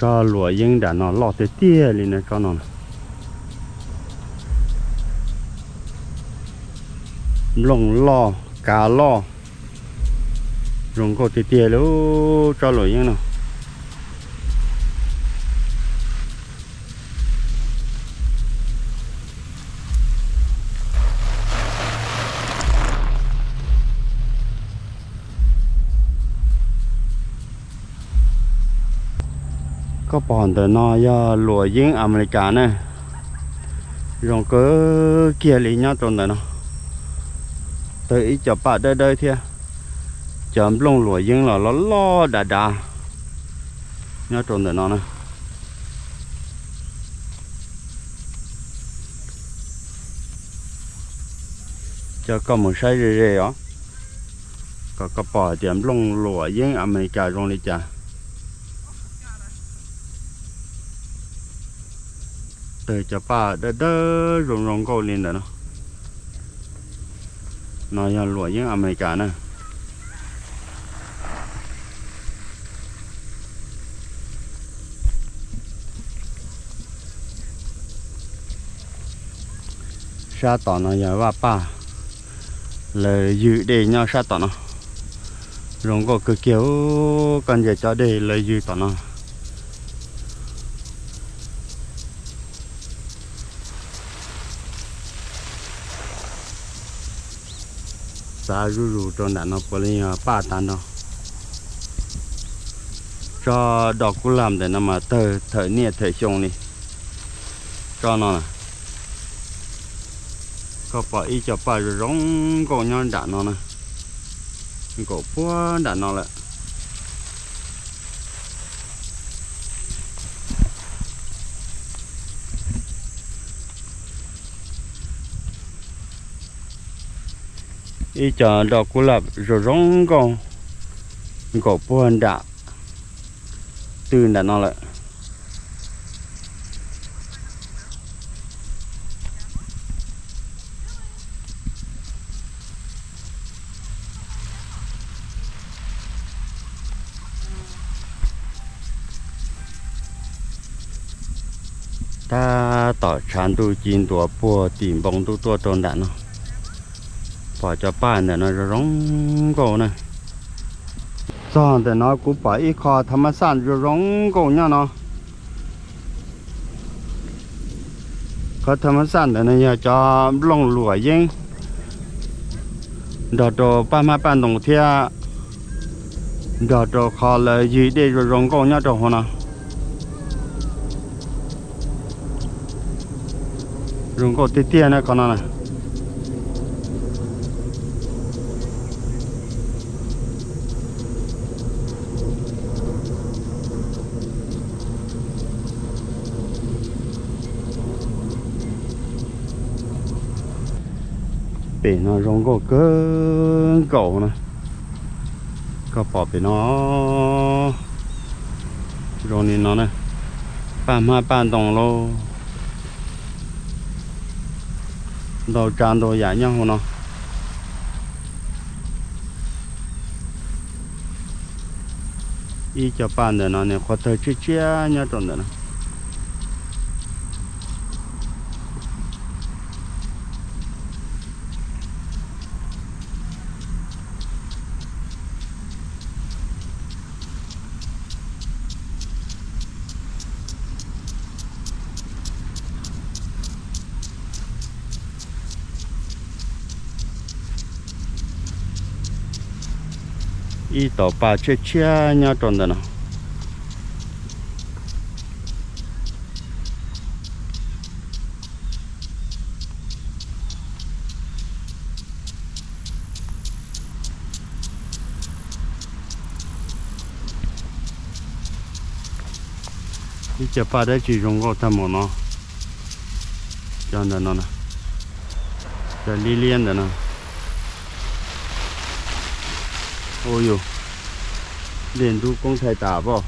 Tsob luam yeeb nram no loj tiag tiag li na, tsob no. Nplooj loj, kav loj, zoo nkauj tiag tiag li tsob luam yeeb no. Koj pom ntawm no yog luam yeeb Amelikas na, zoo kawg kiag li nyob rau ntawm no. Tawg ib co paj dawb dawb thiab, cov nplooj luam yeeb los loj loj dav dav nyob rau ntawm no na. Coj koj mus saib ze ze os, kom koj pom hais tias nplooj luam yeeb Amelikas zoo li cas. Tawg cov paj dawb dawb zoo zoo nkauj li ntawm no. No yog luam yeeb Amelikas na. Sab tom no yog vaj paj, lawv ywg dej nyob sab tom no. Zoo nkauj kawg kiag, koj ntsia cov dej lawv ywg tom no. Xav zuj zus rau nram no puav leej yog paj tag nrho. Tsob dos kub laj ntawm no mas tawg thawm niaj thawm xyoo li. Tsob no na, koj pom ib co paj zoo zoo nkauj nyob nram no na, nkaum puag nram no lawm. Ib co dos kub laj zoo zoo nkauj nkaum puag nram twg nram no lawm. Tab tom tshav ntuj ci ntuav puag tim npoo ntuj tuaj rau nram no, pom cov paj ntawm no zoo zoo nkauj na. Txog ntawm no kuv pom ib qho tha mab xaj zoo zoo nkauj nyob no. Qhov tha mab xaj ntawm no yog cov nplooj luam yeeb nrog rau paj hmab paj ntoos thiab nrog rau qhov lawv ywg dej zoo zoo nkauj nyob rau hauv no. Zoo nkauj tiag tiag na qhov no na. Pem no zoo nkauj kawg nkaus na. Koj pom pem no zoo li no na, paj hmab paj ntoos lauj, ntau tsav ntau yam nyob hauv no. Ib co paj ntawm no nws qhuav tawg tshiab tshiab nyob rau ntawm no. Ib tauv paj tshiab tshiab nyob rau ntawm no. Ib co paj dab tsi zoo nkauj tag npaum no. Cov ntawm no, cov liab liab ntawm no. Ua yus, dej ntub koob thaij tas pob.